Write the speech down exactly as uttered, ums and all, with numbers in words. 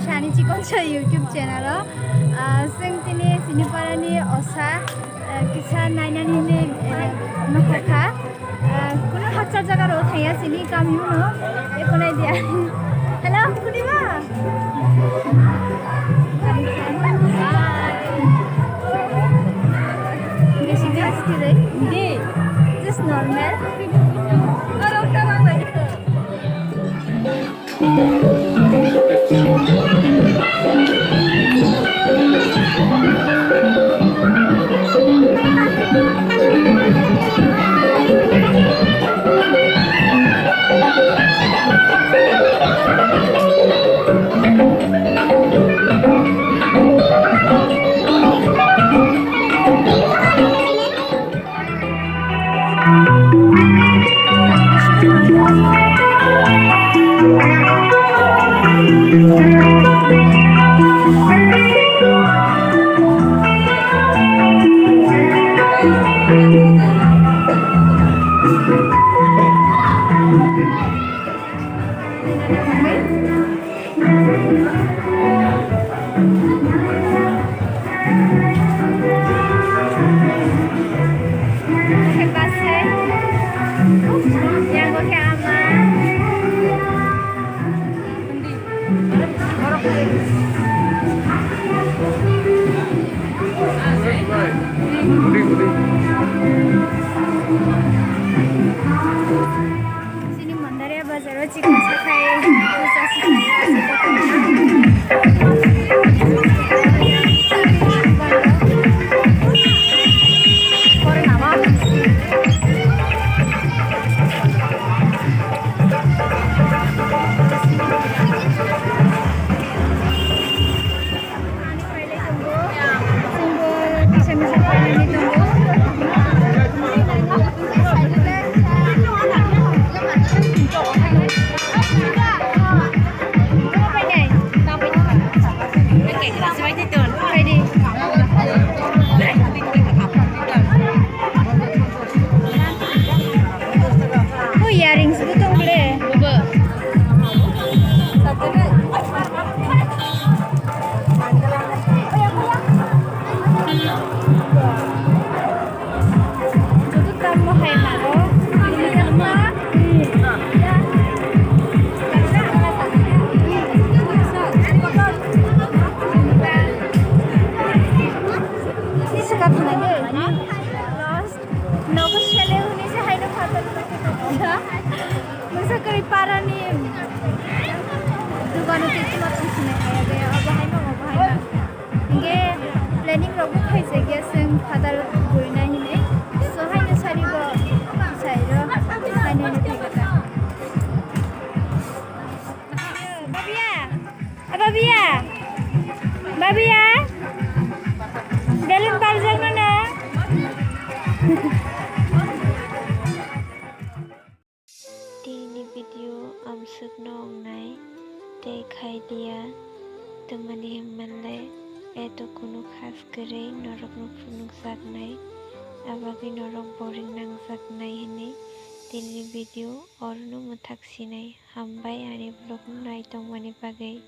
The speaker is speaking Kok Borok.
Sani chikon sa YouTube channel o, ah, swng tini sini parani osa, ah, kisa nainani hinwi, eh, nukha kha. Ah, kunu hakchar jaga ro thangya sini kami uno, ekonai dia. Hello, kuniba? Besi gas kiri. Just normal. Chini Mandaria bazar o chikon sakhai puja sikhai. O earrings bo tong le. Joto tamo hai mano. Ni saka thana de. Lost. Nogo sele huni se haino phatar. Mungsa kwrwi parani dugano tei tuma tong sinai kaya de, obo haima, obo haima. Hingke planning rok bo khaijak ya, chwng phatar gurina hinwi. So haino sari bo sai ro, haino hinwi thai kata. Babiya, a babiya, babiya, balloon barjak mano. Tini video amswkno wngnai tei khai liya, twmani hwnmanle eto kunu khas kwrwi norokno phunukjaknai, abagwi norok boring nangjaknai hwnwi tini video orono mwthak sinai. Hambai ani vlogno nai tongmani bagwi.